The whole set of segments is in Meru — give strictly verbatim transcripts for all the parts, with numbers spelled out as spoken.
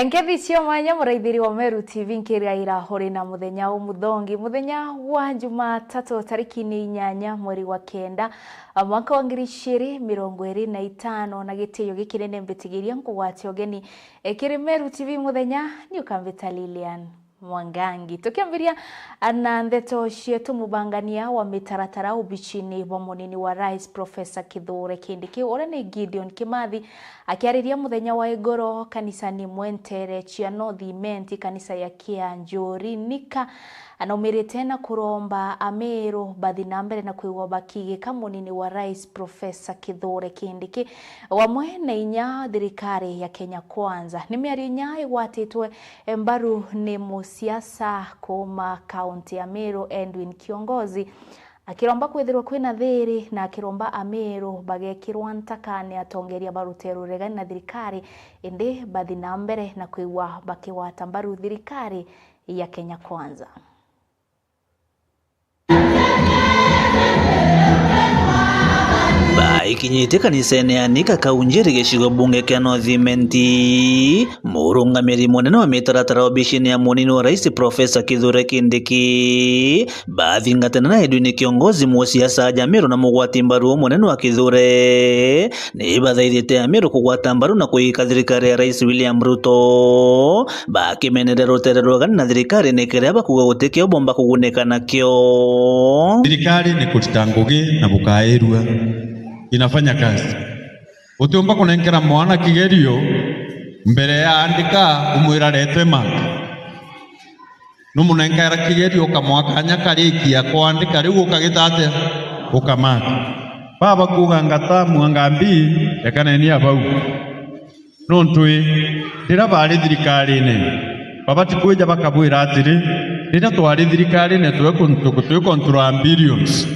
Nkethi cia mwanya, muraithiri wa Meru T V, nkirigaira uri na muthenya umuthongi, muthenya wa Jumatatu, tariki ni inyanya mweri wa kenda, mwaka wa ngiri igiri mirongo iri na itano, na gitio gikinene mbitigiria nkugwatia ugeni, e, kiri Meru T V muthenya, ni ukambita Lilian Mwangangi. Tukiambiria na ndeto cietu, mubangania wa mitaratara obicini bwa munini wa rais, Professor Kithure Kindiki, uria ni Gideon Kimathi, akiariria muthenya wa igoro kanisani mwentere cia North Imenti, kanisa ya Kianjuri Nika, anaumirite na kuromba Amiru bathi na mbere na kwigua bakigika munini wa rais, Professor Kithure Kindiki, wamwe na inya thirikari ya Kenya Kwanza. Ni miario inya igwatitwe mbaru ni musiasa kuuma kaunti ya Meru, Edwin Kiongozi, akiromba kwithirwa kwina thiri na akiromba Amiru bagekirwa ntaka ni atongeria ba ruteere ruregani na thirikari, indi bathi na mbere na kwigua bakigwata mbaru thirikari ya Kenya Kwanza. Baikinyitie kanisene ya Nika Kaunjiri, gicigo bunge kia North Imenti, murungamiri munene wa mitaratara obicini ya munini wa rais, Professor Kithure Kindiki, bathingatana na Edwin Kiongozi, musiasa aja Meru na mugwati mbaru munene wa Kithure, ni bathaithite Amiru kugwata mbaru na kuika thirikari ya rais William Ruto, bakimenere ruteere ruregani na thirikari ni kiria bakuga guti kio bomba kugunika nakio. Thirikari ni kurita ngugi na bukairua. Inafanya kazi. Utiumba kunenkera mwana kigerio mbere ya andika, umwira, "Rete mark." Numunenkaira kigerio, ukamwa kanya karikia kwandika, riu ukagita atia? Ukamaka. Baba kuuga, "Ngatamu, anga mbi, rekaneni abau." Nontu i, riria bari thirikarine, babati kwija bakabwira atiri, "Riria twari thirikarine, twi kun-, twi control billions,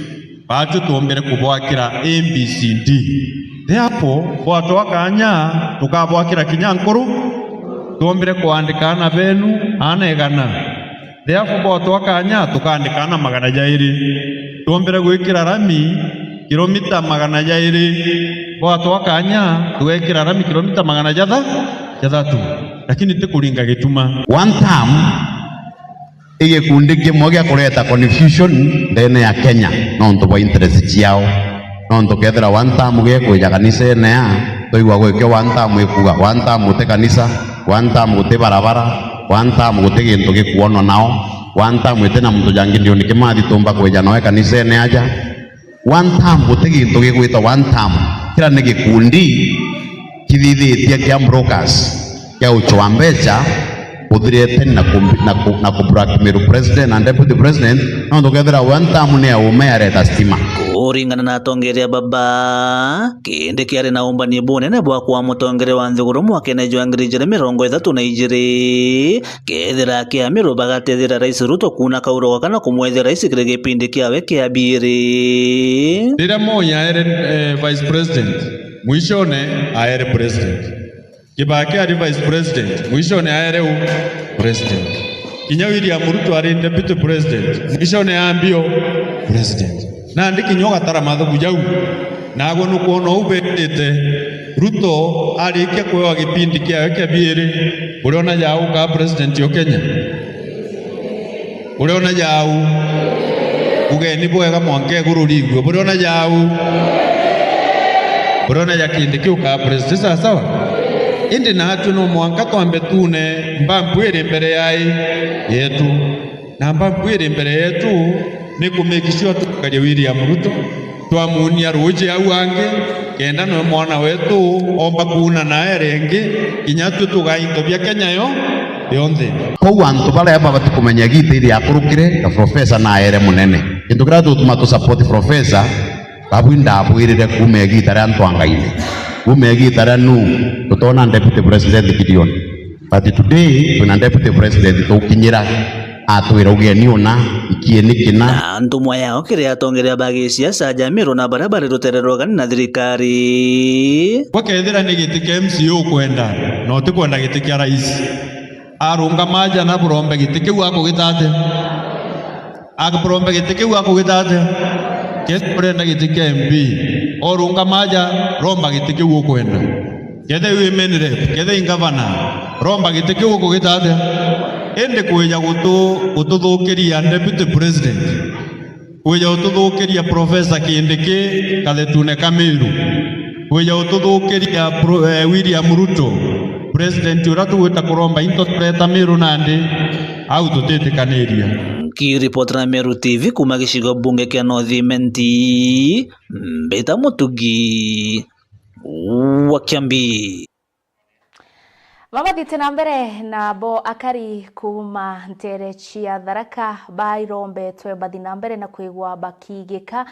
baatwi twombire kubwakira A B C D. Therefore, bwatwa kanya, tukabwakira kinya nkuru, twombire kwandika aana benu, aana igana." Therefore, bwatwa kanya, tukaandika aana magana jairi. Twombire gwikira rami kilomita magana jairi. Bwatwa kanya, tugekira rami kilomita magana jatha-, jathatu. Lakini ti kuringa gituma. One term, i gikundi kimwe gia kureta confusion ndene ya Kenya, nontu bwa interest ciao. Nontu kethira one term gikwija kanisene ya, twaigua gwikio one term ikuga, one term guti kanisa, one term guti barabara, one term guti gintu gikuonwa nao, one term iti na muntu ja Gideon Kimathi tumba kwija nawe kanisene aja. One term guti gintu gigwitwa one term. Kira ni gikundi kithithitie kia brokers, kia uchoa mbeca, kuthirite na ku, na ku, na ku blackmail president na deputy president, nontu kethira one term ni ya ume yareta stima. Kuringana na atongeria baba, Kindiki ari na umbani bunene bwa kwa mutongeria wa nthiguru mwakene jwa ngiri ijiri mirongo ithatu na ijiri, kethira akiamiro bagatethira Rais Ruto kuuna kauro gaka na kumwethia rais kiri gipindi kiawe kia biiri. Riria Moi aere, eh, vice president, mwishone aere president. Kibaki ari vice president, mwishone aere u president. Kinya William Ruto ari deputy president, mwishone ambio president. Nandi kinya ugatara mathugu jau, nagwe nukwona u betite. Ruto arikia kwewa gipindi kiawe kia biiri, uriona jau ukaa president o Kenya? Uriona jau? Ugeni bwega mwanka iguru rigue. Buriona jau? Buriona ja kindi kiu ka president, sawa sawa? Indi natwe no mwanka twambe tuune mbampu iri mbere yai yetu. Na mbampu iri mbere yetu ni ku make sure tukaria William Ruto. Twamuunia ruuji au angi, kenda nwe mwana wetu omba kuuna nae ringi, kinya twe tugaa into bia Kenya yo yonthe. Kou antu baria babati kumenya igita iri akurukire, na professor naere munene. Kintu kiria tutuma tu support professor, babu indabwirire kuuma igita ria ntwangaine. Kuuma igita ria nu, tutona deputy president Gideon. But today, twina deputy president tukinyira, atwira ugeni una, ikieni kina. Na ntumwa yao kiri atongeria ba gisiasa ja Meru na baria bari rutere rwa ugani na thirikari. Gwe kethira ni giti kia M C A ukwenda, na utikwenda giti kia rais, arungama aja na burombe giti kiu akugita atia? Aburombe giti kiu akugita atia? Kethira urenda giti kia M P, orungama aja, romba giti kiu ukwenda. Kethira i women rep, kethira i ngavana, Romba giti kiu gukugita atia? Indi kwija gutu-, gututhukiria deputy president, kwija gututhukiria Professor Kindiki kathetune ka Miru, kwija gututhukiria pro-, eh, William Ruto, president uria tugwita kuromba into tureta Miru nandi, au tutitikaniria. Nkiripotera Meru T V kuma gicigo bunge kia North Imenti, Mbita Mutugi wa Kiambi. Babathite na mbere nabo akari kuuma nteere cia Tharaka bairombetwe bathi na mbere na kwigwa bakigika,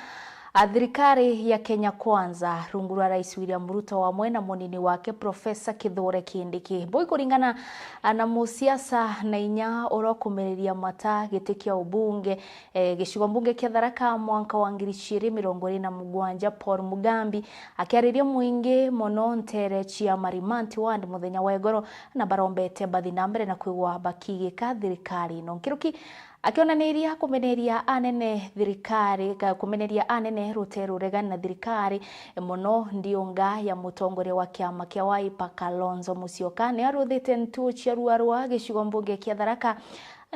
a, thirikari ya Kenya Kwanza rungu rwa Rais William Ruto wamwe na munini wake Professor Kithure Kindiki. Bui kuringana, a, na musiasa na inya uria ukumiriria mata giti kia ubunge, e, gicigo mbunge kia Tharaka mwanka wa ngiri ciiri mirongo iiri na mugwanja, Paul Mugambi, akiariria mwingi mono nteere cia Marimanti Ward muthenya wa igoro, na barombete bathi na mbere na kwigwa bakigika thirikari ino. Nkiruki akionaniria kumeneria anene thirikari, ka-, kumeneria anene ruteere ruregani na thirikari, mono ndiunga ya mutongoria wa kiama kia Wiper Kalonzo Musyoka, ni aruthite ntuo cia ruarua gicigo mbunge kia Tharaka,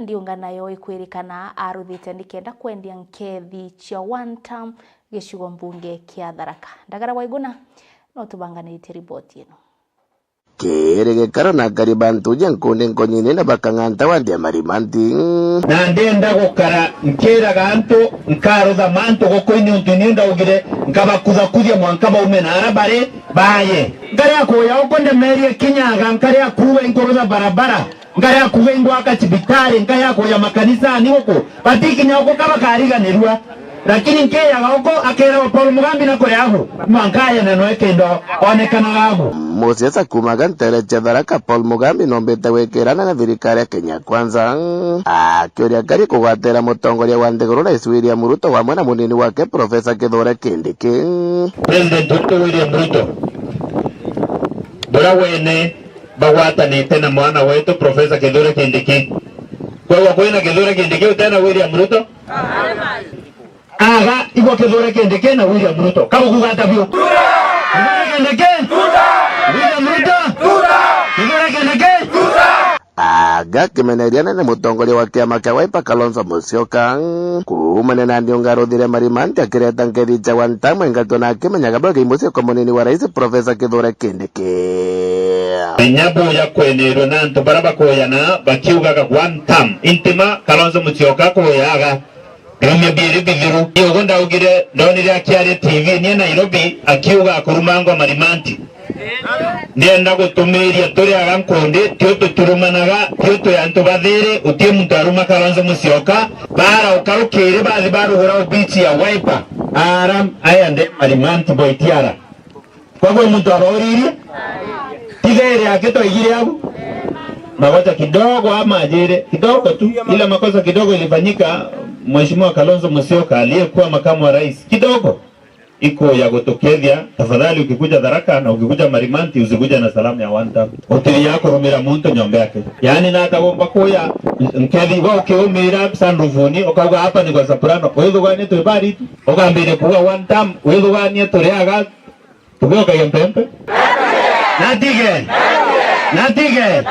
ndiunga nayo ikwirikana aruthite nikenda kwendia nkethi cia one term gicigo mbunge kia Tharaka. Ndagara Waiguna no tubanganiritie riboti ino. Kiri gikaro na akari ba ntuji nkundi nkonyine na bakang'anta wandi ya Marimanti. Na ndenda gukara nkiraga antu, nkarutha mantu guku niuntu niu ndaugire nkabakuthakuthia mwanka baume na ara bari baye. Nkari akuya uku ndemerie kinyaga, nkari akuuga inkurutha barabara. Nkari akuuga ingwaka cibitari, nkari akuya makanisani guku, batikinya uku ka bakariganirua. Lakini nkiyaga uku, akeeragwa Paul Mugambi na kuri agu, mwanka aye na noe kindo onekanaga agu. Musiasa kuumaga nteere cia Tharaka Paul Mugambi nombite gwikirana na thirikari ya Kenya Kwanza, akiuria akari kugwatira mutongoria wa nthiguru Rais William Ruto wamwe na munini wake Professor Kithure Kindiki. President wetu William Ruto, buria wene bagwatanite na mwana wetu Professor Kithure Kindiki. Kwegwa kwina Kithure Kindiki utena William Ruto? Aga, igwa Kithure Kindiki na William Ruto. Kabukuga ata biu? Kithure Kindiki? William Ruto? Kithure Kindiki? Aga kimeneria nene mutongoria wa kiama kia Wiper Kalonzo Musyoka. Kuumania na ndiunga ruthire Marimanti akireta nkethi cia one term engatwa na akimenyaga bwega imucio kwa munini wa rais Professor Kithure Kindiki. Kinya buya kwenerwe na antu bara bakuyana bakiugaga one term. Intima Kalonzo Musyoka kuyaga. Biumia biiri bithiru, ni ugu ndaugire, ndonire akiaria T V nie Nairobi, akiuga akurumangwa Marimanti. Ndienda gutumiria turi aga nkundi, tio tuturumanaga, tio twi antu bathiri, uti muntu aruma Kalonzo Musyoka. Bara ukarukiri bathi barugura obici ya Wiper. Ara aya nde Marimanti boitiara. Kwagwe muntu abauririe? Tigere yake twaigire agu. Makosa kidogo ama ajere, kidogo tu. Ile makosa kidogo ilifanyika, Mheshimiwa Kalonzo Musyoka aliyekuwa makamu wa rais, kidogo iko ya kutukethia. Tafadhali ukikuja Tharaka na ukikuja Marimanti, usikuja na salamu ya one term. Utiri ya kurumira muntu nyomba yake. Yaani na atagomba kuya nkethi wa ukiumira sandufuni, ukauga hapa ni kwa Soprano. Withuganie twi bari tu. Ukambire kuga one term, withuganie turi aga Tugokagia mpempe. Natige. Natige.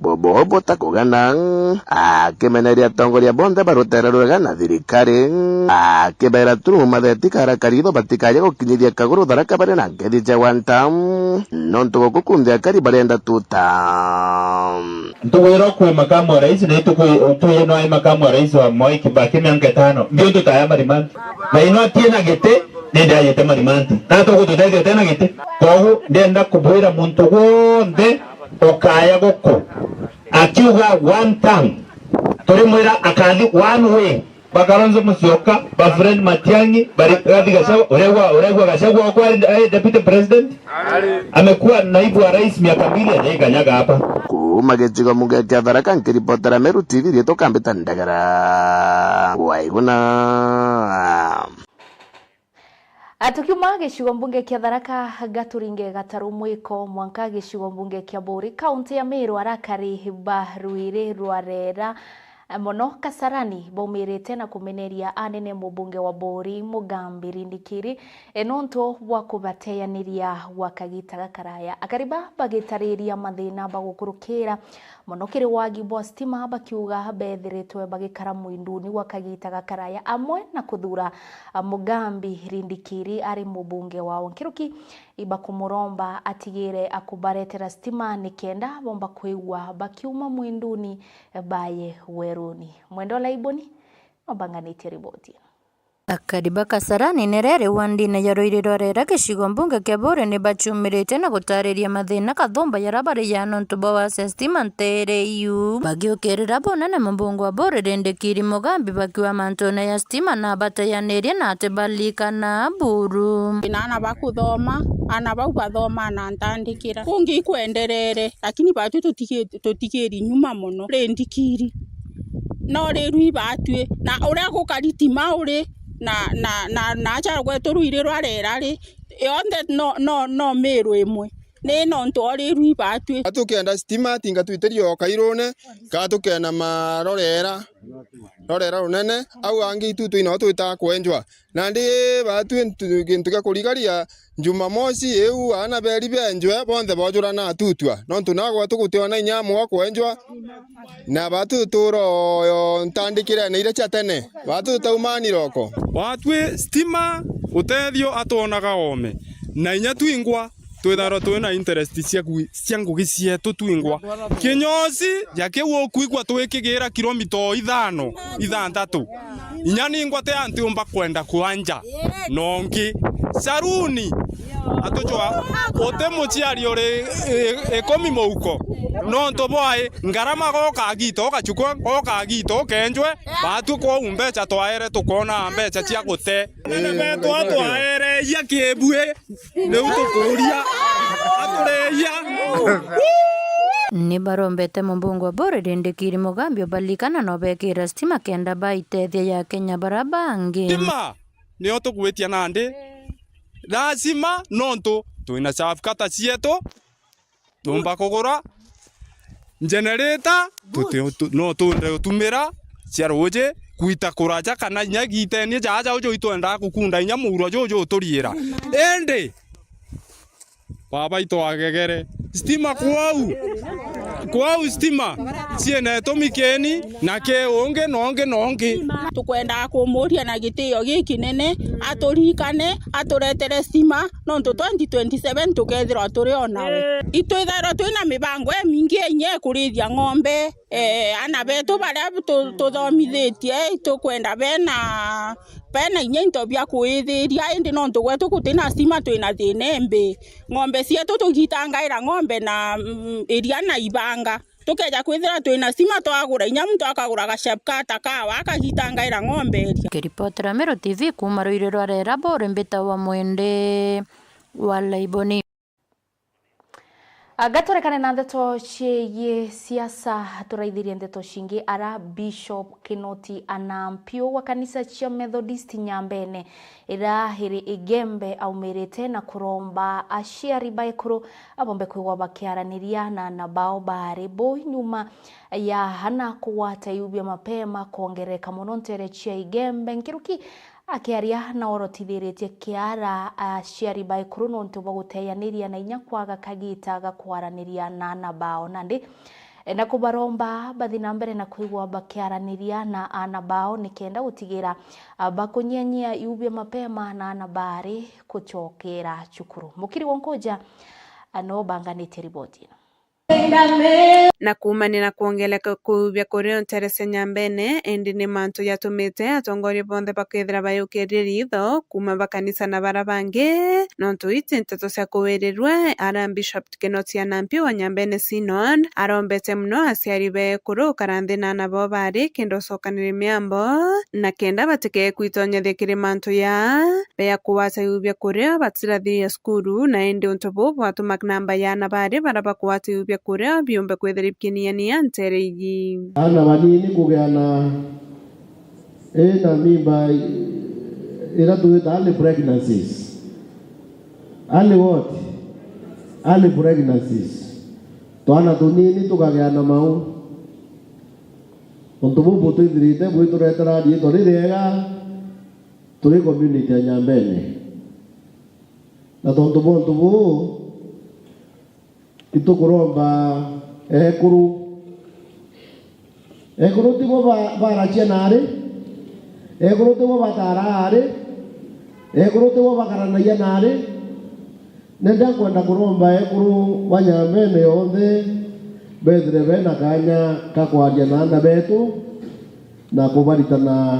Bobo bota kugana, akimeneria atongoria bonthe ba rutere rwega na thirikari, akibera turu matheti kara karitho batikaje gukinyithia kaguru Tharaka bari na nkethi cia one term, nontu guku kunthe akari barenda two term. Ntugwira kwi makamu wa rais na ituku tuye no ai makamu wa rais wa Mwai Kibaki mianka itano. Mbio tutaya Marimanti. Na ino atie na giti, nindi ajite Marimanti. Na tugututethia utena giti. Kogu ndenda kubwira muntu gwonthe ukaya guku akiuga one term, turimwira akathi one way. Ba Kalonzo Musyoka, ba Fred Matiang'i, ba Rigathi Gachagua, uregwa, uregwa Gachagua kwa ari, ari deputy president. Amekuwa naibu wa rais miaka mbili, hajaikanyaga hapa. Kuuma gicigo mbunge kia Tharaka, nkiripotera Meru T V, riitwa Kambita Ndagara. Waiguna. A, tukiuma gicigo mbunge kia Tharaka, gaturinge gataru mwiko mwanka gicigo mbunge kia Buuri, kaunti ya Meru, arakari ba rwiri rwa Rera, mono Kasarani baumirite na kumeneria anene mubunge wa Buri Mugambi Rindikiri, e, nontu bwa kubateyaniria gwa kagita gakaraya. Akari ba bagitariria mathina bagukurukira mono kiri wagi bwa stima, bakiuga bethiritwe bagikara mwinduni gwa kagita gakaraya, amwe na kuthura, a, Mugambi Rindikiri ari mubunge wao. Nkiruki ibakumuromba atigire akubaretera stima nikenda bomba kwigua bakiuma mwinduni baye weruni. Mwendwa Laiboni nobanganitie riboti ino. Akari ba Kasarani ni riri wandine ya Ruiri rwa Rera gicigo mbunge kia Buri ni bacumirite na gutariria mathina kathumba jaria bari ja nontu bwa wasi stima ntere iu. Bagiukirira bunene mubunge wa Buri Rindikiri Mugambi bakiuga mantune ja stima na bateyanirie na ati balikana buru. Na ana ba kuthoma, ana bau bathoma na ntandikira. Kungi ikwenderere, lakini batwi tutigi-, tutigiri nyuma mono. Rindikiri. No riru ibatwi. Na uria gukari ti mauri, na, na, na, na aca gwetu Ruiri rwa Rera ri, yonthe no, no, no miru imwe. Ni nontu o riru ibatwi. Tukenda stima, tinga twitirio o kairune, ka tukena marorera, rorera runene, au angi itu twina o twitaga kwenjwa. Nandi batwi ntu-, gintu gia kurigaria, Jumamosi iu, aana beri benjwe, bonthe bojurana atutwa. Nontu nagwe tugutiona inya amwe wa kwenjwa, na batu tutura o, o ntandikirene iria cia tene. Batu tutaumanira oko. Batwi stima, utethio atwonaga oome. Na inya twingwa, twithairwa twina interest cia ngui-, cia ngugi cietu twingwa. Kinyosi, ja kiu ukwigua twikigira kilomita o ithano, ithanthatu. Inya ningwa ti antiumba kwenda kwanja. Nongi. Saruni. Atucwa, uti muciari uri, i-, ikumi muuko. Nontu bwai, ngarama gokagita, ugacukwa, gokagita, ukenjwe. Batu kwou mbeca twaere, tukona mbeca cia gute. Nene betu atwaereia kibui. Riu tukuria, atureia. Ni barombete mubunge wa Buri Rindikiri Mugambi ubalikana na ubekira stima kenda baitethia ja Kenya bara bangi. Stima nio tugwitia nandi. Lazima nontu twina shaft cutter cietu, tumba kugura. Generator, tuti-, tu-, no tunde utumira cia ruuji, gwita kuraja kana inya gitenie jaja uju itwendaa gukunda inya muuro juju uturiira. Indi, baba itu agegere. Stima kwou, kwou stima, ciina itumi kieni, na ki ungi, na ungi, na ungi. Tukwendaa kumuuria na gitio gikinene, aturikane, aturetere stima, nontu twenty twenty-seven tukethirwa turi o nawe. Itwithairwa twina mibango imingi inya ikurithia ng'ombe, eh, ana betu baria tu-, tuthomithitie, itukwenda bena, bena inya into bia kuithiria, indi nontu gwetu gutina stima, twina thina imbi. Ng'ombe cietu tugitangaira ng'ombe na, mm, iria na ibanga. Tukeja kwithira twina stima, twagura, inya muntu akagura gacebkata kawa, akagitangaira ng'ombe iria. Kiripotera Meru T V kuuma Ruiri rwa Rera, Buri mbita wa Mwende wa Laiboni. Anga turekane na ndeto ciegii siasa, turaithirie ndeto cingi. Ara Bishop Kinoti Anampiu wa kanisa cia Methodist Nyambene iria iri Igembe aumirite na kuromba aciari ba ekuru abombe kwigwa bakiaraniria na ana bao baari bo nyuma ya ana kugwata iu bia mapema kwongerereka mono ntere cia Igembe. Nkiruki akiaria na orotithiritie kiara aciari ba ekuru nontu bwa guteyaniria na inya kwaga kagita ga kwaraniria na ana bao. Nandi, e, na kubaromba bathi na mbere na kwigwa bakiaraniria na ana bao nikenda gutigira, a, bakunyianyia iu bia mapema na ana baari kucokera cukuru. Mukiri Wonkuja, a, no banganitie riboti ino. Na kuumania na kwongereka kuu bia kurio ntere cia Nyambene, indi ni mantu jatumite atongoria bonthe bakethira bayukirie ritho kuuma ba kanisa na bara bangi, nontu iti nteto cia kuwirirua. Ara Bishop Kinoti Anampiu wa Nyambene Synod arombete mono aciari ba ekuru gukara nthi na ana bao baari kenda ucokaniria miambo, na kenda batikee kwitonyethia kiri mantu ja bea kugwata iu bia kuria batirathiria cukuru, na indi untu buu bwatuma namba ya ana baari bara bakugwata iu bia kuria biumbe kwithira bikiniania ntere iji. Ana banini kugia na, ina mimba i-, ira twita early pregnancies. Early what? Early pregnancies. Twana tunini tukagia na mau. Untu buu butwithirite bwituretera riitwa ririega turi community ya Nyambene. Na tontu bwa untu buu, itukuromba ekuru. Ekuru tibo ba-, baracia nari, ekuru tibo bataraa ari, ekuru tibo bakaranagia nari. Nenda nkwenda kuromba ekuru ba Nyambene yonthe bethire bena kanya ka kwaria na aana betu na kubaritana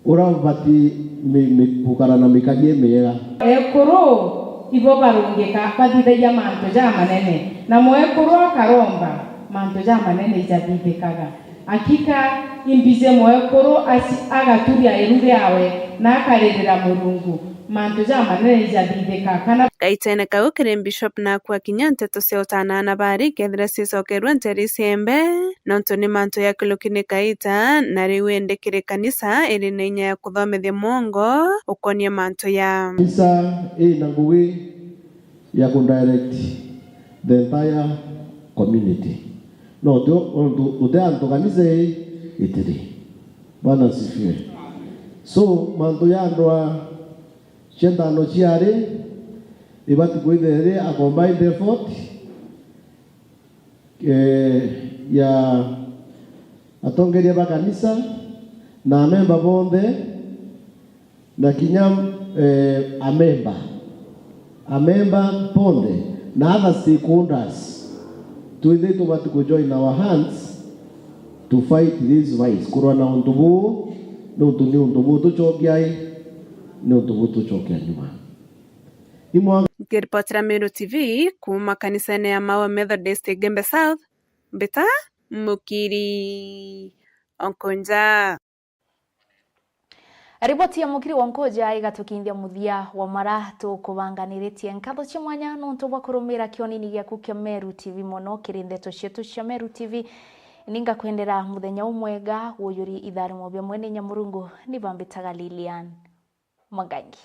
uria ubati mi-, mi-, gukara na mikarie miega. Ekuru ibo barungika bathithagia mantu jamanene, na mwekuru akaromba, mantu jamanene ijathithikaga. Akika imbije mwekuru aci-, agaturia iru riawe na akaririra Murungu, mantu jamanene ijathithika. Kana gaitene kau kiri Bishop naku akinya nteto cia utanaana bari kethira cicokerua nteri ciembe, nontu ni mantu ya kiluki ni kaita, na riu indi kiri kanisa iri na inya ya kuthomethia mwongo ukonie mantu ya. Kanisa ina ngugi ya ku direct the entire community. No, uti, untu, uti antu kanisa ii itiri. Bwana asifiwe. So, mantu ya antu a cia ntano ciari ibati kwithira iri a combined effort, eh, ya atongeria ba kanisa na amemba bonthe, na kinya, eh, amemba, amemba bonthe, na other stakeholders, twithire tubati ku join our hands to fight this vice, kurwa na untu buu, nontu ni untu buu tucokia i, ni untu buu tucokia nyuma. Imwa- Nkiripotera Meru T V kuuma kanisene ya Maua Methodist Igembe South, Mbita Mukiri Onkonja. Riboti ya Mukiri wa Nkoja igatukinyithia muthia wa mara tukubanganiritie. Nkatho cia mwanya nontu bwa kurumira kionini giaku kia Meru T V mono kiri ndeto cietu cia Meru T V. Ningakwendera muthenya umwega, wujuri itharimo bia mwene Nyamurungu. Ni bambitaga Lilian Mwangangi.